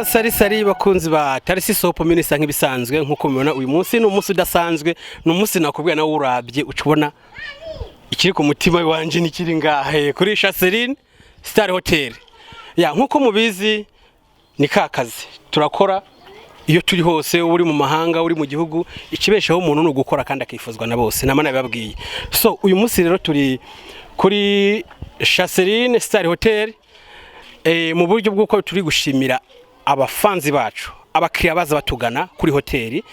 Ya, salut salut bakunzi ba Tarisi Sopo Minister. Nk'ibisanzwe, nkuko mubibona, uyu munsi ni umunsi udasanzwe, ni umunsi nakubwiye nawe urabye ucubona ikiri ku mutima wanje nikiri ngahe kuri Chasseline Star Hotel. Ya, nkuko mubizi ni kakazi turakora iyo turi hose, uri mu mahanga, uri mu gihugu, ikibeshaho umuntu ni ugukora kandi akifuzwa na bose, nama nabibabwiye. So uyu munsi rero turi kuri Chasseline Star Hotel mu buryo bw'uko turi gushimira abafanzi bacu, abakiriya baza batugana kuri hoteli.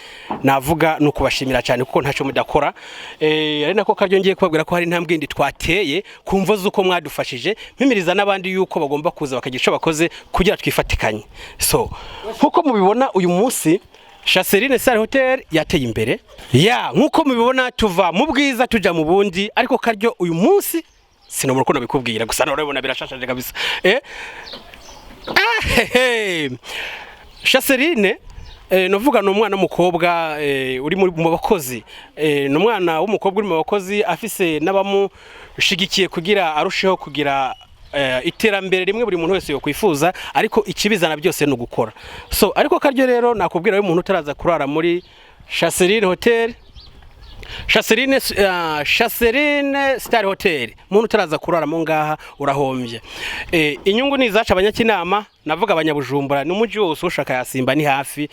Navuga ni ukubashimira cyane kuko ntacyo mudakora. Ari nako karyo ngiye kubabwira ko hari intambwe yindi twateye ku mvo z'uko mwadufashije, mpimiriza n'abandi yuko bagomba kuza bakagira icyo bakoze kugira twifatikanye. So nkuko mubibona, uyu munsi Chasseline Star Hotel yateye imbere. Ya, nkuko mubibona, tuva mu bwiza tuja mu bundi, ariko karyo uyu munsi sinobora uko nabikubwira, gusa urabibona birashashaje kabisa. Ah, hehe. Chasseline novuga ni umwana w'umukobwa uri mu bakozi, ni umwana w'umukobwa uri mu bakozi, afise n'abamushigikiye kugira arusheho kugira iterambere rimwe buri muntu wese yokwifuza, ariko ikibizana byose ni ugukora. So ariko karyo rero nakubwira, we muntu utaraza kurara muri Chasseline Hotel, Chasseline Star Hotel, muntu utaraza kuraramo ngaha urahombye. Inyungu ni izacu abanyakinama, navuga abanyabujumbura, ni umujyi wose, ushaka yasimba ni hafi,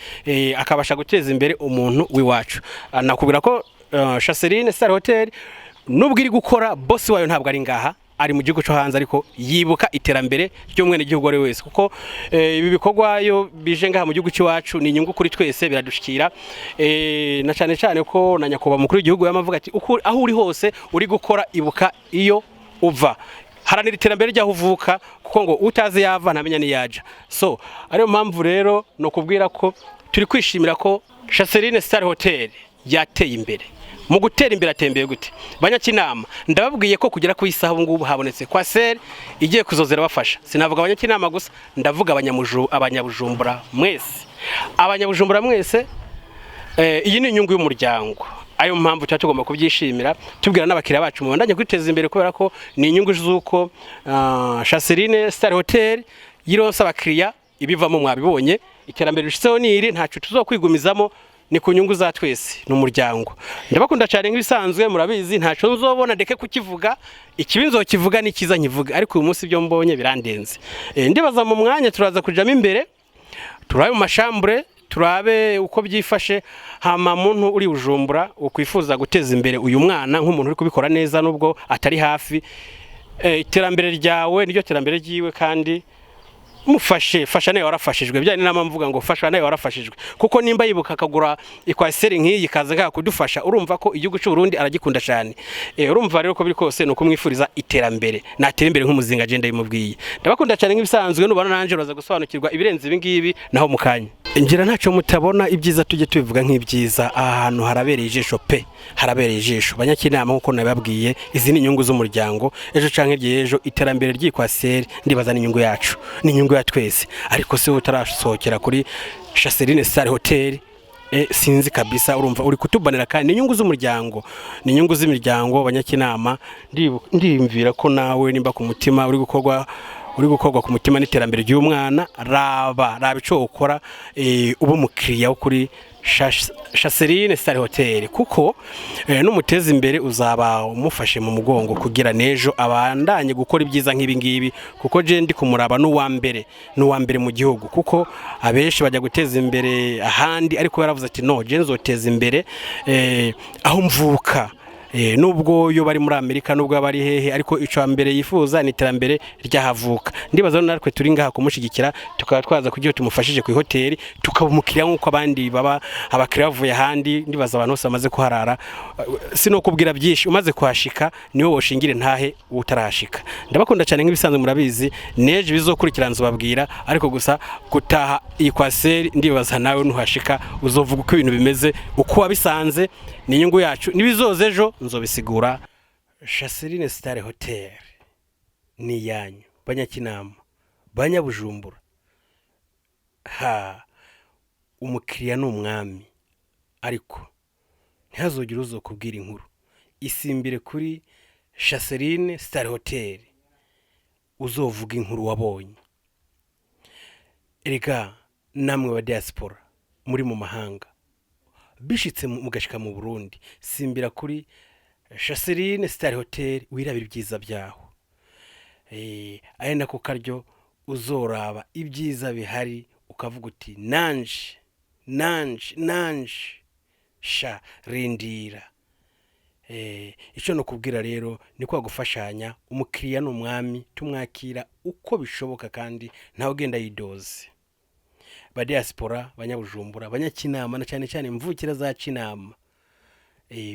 akabasha guteza imbere umuntu w'iwacu. Nakubwira ko Chasseline Star Hotel nubwo iri gukora, boss wayo ntabwo ari ngaha, ari mu gihugu cyo hanze, ariko yibuka iterambere ry'umwene gihugu ari wese, kuko ibi bikorwa yo bije ngaha mu gihugu cy'iwacu ni inyungu kuri twese, biradushikira, na cyane cyane ko na nyakubahwa mukuru w'igihugu yamavuga ati: "Aho uri hose uri gukora, ibuka iyo uva, haranira iterambere ry'aho uvuka," kuko ngo utazi yava ntamenya niyaja. So ariyo mpamvu rero no kubwira ko turi kwishimira ko Chasseline Star Hotel yateye imbere. Mu gutera imbere atembeye gute? Banyakinama, ndababwiye ko kugera ku isaha ubu ngubu habonetse coiffeuse igiye kuzozera bafasha. Sinavuga abanyakinama gusa, ndavuga abanyabujumbura mwese, abanyabujumbura mwese. Iyi ni inyungu y'umuryango, ayo mpamvu tuba tugomba kubyishimira, tubwira n'abakiriya bacu mubandanye kwiteza imbere, kubera ko ni inyungu z'uko Chasseline Star Hotel yironsa abakiriya, ibivamo mwabibonye, iterambere rishizeho ni iri, ntaco tuzokwigumizamo, ni ku nyungu za twese, ni umuryango. Ndabakunda cyane nk'ibisanzwe, murabizi, ntaco nzobona ndeke kukivuga, ikibi nzokivuga n'ikiza nkivuga, ariko uyu munsi ibyo mbonye birandenze. Ndibaza mu mwanya turaza kujamo imbere, turabe mu ma chambre, turabe uko byifashe. Hama muntu uri Bujumbura ukwifuza guteza imbere uyu mwana nk'umuntu uri kubikora neza nubwo atari hafi, iterambere ryawe niryo terambere ryiwe, kandi mufashe, fasha nawe warafashijwe. Bya ni mvuga ngo fasha nawe warafashijwe, kuko nimba yibuka akagura i coiffeuse nk'iyi kaza ngaha kudufasha, urumva ko igihugu cy'u Burundi aragikunda cyane. Urumva rero ko biri kose ni ukumwifuriza iterambere, natera imbere nk'umuzinga agenda yimubwiye. Ndabakunda cyane nk'ibisanzwe, nubana nanje uraza gusobanukirwa ibirenze ibi ngibi. Naho mu kanya ngira ntacyo mutabona, ibyiza tujye tubivuga nk'ibyiza. Aha hantu harabereye ijisho pe, harabereye ijisho. Banyakinama, nkuko nababwiye, izi ni inyungu z'umuryango. Ejo canke hirya y'ejo iterambere ry'i coiffeuse ndibaza ni inyungu yacu, ni inyungu ya twese. Ariko se utarasohokera kuri Chasseline Star Hotel, sinzi kabisa, urumva uri kutubanira, kandi ni inyungu z'umuryango, ni inyungu z'imiryango. Banyakinama, ndiyumvira ko nawe nimba ku mutima uri gukorwa ku mutima n'iterambere ry'umwana, raba raba ico ukora, uba umukiriya wo kuri Chasseline Star Hotel, kuko numuteza imbere uzaba umufashe mu mugongo kugira n'ejo abandanye gukora ibyiza nk'ibi ngibi, kuko je ndi kumuraba n'uwa mbere, n'uwa mbere mu gihugu, kuko abenshi bajya guteza imbere ahandi, ariko yaravuze ati: "No je nzoteza imbere aho mvuka." Nubwo yo bari muri Amerika, nubwo bari hehe, ariko ico mbere yifuza ni iterambere ry'ahavuka. Ndibaza natwe turi ngaha kumushigikira, tukaba twaza kugira tumufashije ku hoteli, tukaba umukiriya nk'uko abandi baba abakiriya bavuye ahandi. Ndibaza abantu bose bamaze kuharara, sinokubwira byinshi, umaze kuhashika niwe woshingire ntahe utarahashika. Ndabakunda cyane nk'ibisanzwe, murabizi, neje bizokurikira nzobabwira, ariko gusa gutaha iyi coiffeuse, ndibaza nawe nuhashika uzovuga uko ibintu bimeze, uko wabisanze. Ni inyungu yacu, nibizoza ejo nzobisigura. Chasseline Star Hotel ni iyanyu, banyakinama, banyabujumbura. Ha, umukiriya ni umwami, ariko ntihazogire uzokubwira inkuru. Isimbire kuri Chasseline Star Hotel, uzovuga inkuru wabonye. Erega Namwe ba diaspora muri mu mahanga, bishitse mugashika mu Burundi, simbira kuri Chasseline Star Hotel, wirabira ibyiza byaho. Ari nako karyo uzoraba ibyiza bihari, ukavuga uti: "Nanje, nanje, nanje sha rindira." Icyo nokubwira rero ni kwa gufashanya. Umukiriya ni umwami, tumwakira uko bishoboka kandi ntawe ugenda yidoze. Ba diaspora, banyabujumbura, banyakinama, na cyane cyane mvukira za Kinama,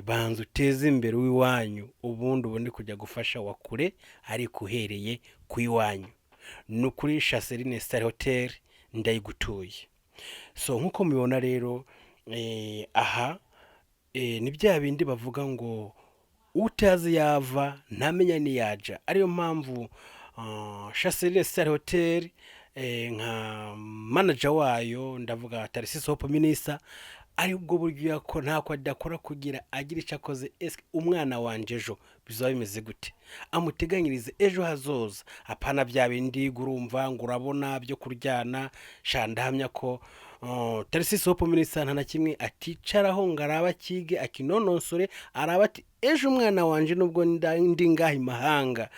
banza uteze imbere uw'iwanyu, ubundi ubone kujya gufasha wa kure, ariko uhereye ku iwanyu. Ni ukuri, Chasseline Star Hotel ndayigutuye. So nk'uko mubibona rero, aha ni bya bindi bavuga ngo utazi yava ntamenya niyaja. Ariyo mpamvu Chasseline Star Hotel, nka manager wayo, ndavuga Tarcisse Hope Minister, ari ubwo buryo ntako adakora kugira agire icyo akoze. Ese umwana wanje ejo bizaba bimeze gute? Amuteganyirize ejo hazoza, apana bya bindi urumva ngo urabona byo kuryana. Sha, ndahamya ko Tarcisse Hope Minister nta na kimwe aticaraho ngo arabe, akige, akinononsore, araba ati: "Ejo umwana wanje, nubwo ndi ngaha imahanga,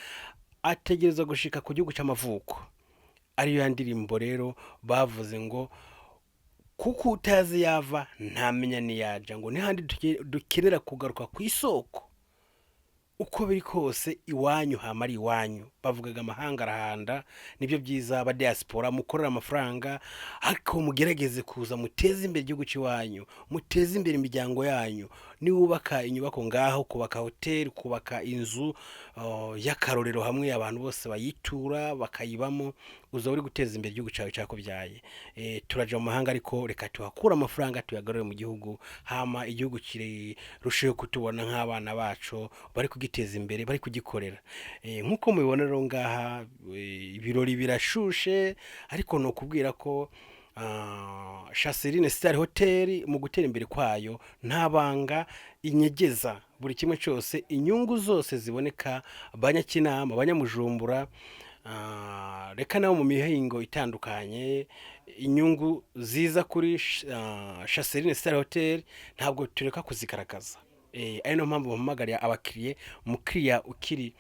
ategereza gushika ku gihugu cy'amavuko." Ariyo ya ndirimbo rero bavuze ngo kuko utazi yava ntamenya niyaja, ngo nihandi dukenera kugaruka ku isoko. Uko biri kose iwanyu hama ari iwanyu. Bavugaga amahanga arahanda, nibyo byiza. Aba diaspora mukorera amafaranga, ariko mugerageze kuza muteze imbere igihugu cy'iwanyu, muteze imbere imiryango yanyu. Niwubaka inyubako ngaho, kubaka hoteli, kubaka inzu y'akarorero hamwe abantu bose bayitura bakayibamo, uzaba uri guteza imbere igihugu cyawe cyakubyaye. Turaja mu mahanga, ariko reka tuhakure amafaranga tuyagarure mu gihugu, hama igihugu kirusheho kutubona nk'abana bacu bari kugiteza imbere, bari kugikorera. Nk'uko mubibona rero ngaha, ibirori birashushe, ariko ni ukubwira ko Chasseline Star Hotel mu gutera imbere kwayo nta banga inyegeza. Buri kimwe cyose, inyungu zose ziboneka, banyakinama, banyamujumbura, reka nabo mu mihingo itandukanye, inyungu ziza kuri Chasseline Star Hotel ntabwo tureka kuzigaragaza. Ari niyo mpamvu bampamagariye abakiriye, mukiriya ukiri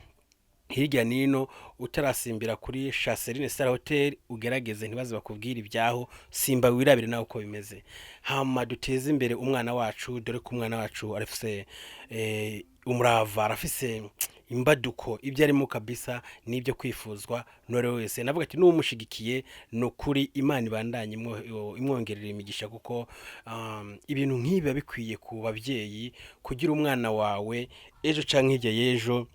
hirya nino utarasimbira kuri Chasseline Star Hotel, ugerageze ntibaze bakubwire ibyaho, simba wirabire nawe uko bimeze, hama duteze imbere umwana wacu, dore ko umwana wacu arafise umurava, arafise imbaduko, ibyo arimo kabisa n'ibyo kwifuzwa n'uwo wese. Navuga ati n'umushigikiye, ni ukuri Imana ibandanye imwongerera imigisha, kuko ibintu nk'ibi biba bikwiye ku babyeyi, kugira umwana wawe ejo canke hirya y'ejo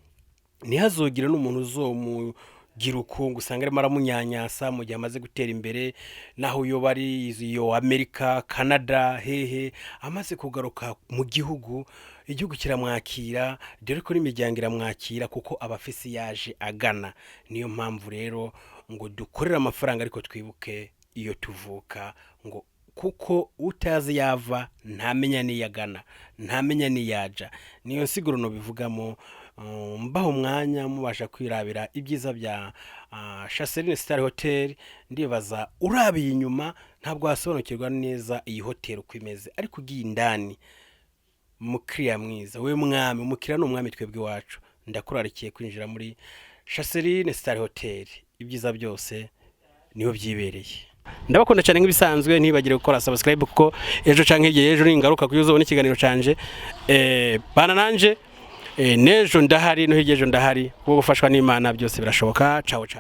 ntihazogire n'umuntu uzomugira uko ngo usanga arimo aramunyanyasa mu gihe amaze gutera imbere, naho yoba ari iyo Amerika, Canada, hehe, amaze kugaruka mu gihugu, igihugu kiramwakira, dore ko n'imiryango iramwakira, kuko aba afise yaje agana. Niyo mpamvu rero ngo dukorere amafaranga, ariko twibuke iyo tuvuka, ngo kuko utazi yava ntamenya n'iyo agana, ntamenya n'iyaja. Niyo nsiguro nobivugamo. Mbaha umwanya mubasha kwirabira ibyiza bya Chasseline Star Hotel. Ndibaza urabiye inyuma ntabwo wasobanukirwa neza iyi hoteli uko imeze, ariko ugiye indani, mukiriya mwiza, we mwami, umukiriya ni umwami twebwe iwacu, ndakurarikiye kwinjira muri Chasseline Star Hotel, ibyiza byose niho byibereye. Ndabakunda cyane nk'ibisanzwe, ntibagire gukora subscribe, kuko ejo canke hirya y'ejo ningaruka kuyo uzobona ikiganiro canje. Bana nanje, n'ejo ndahari, no hirya y'ejo ndahari, kuko gufashwa n'Imana byose birashoboka. Ciao ciao.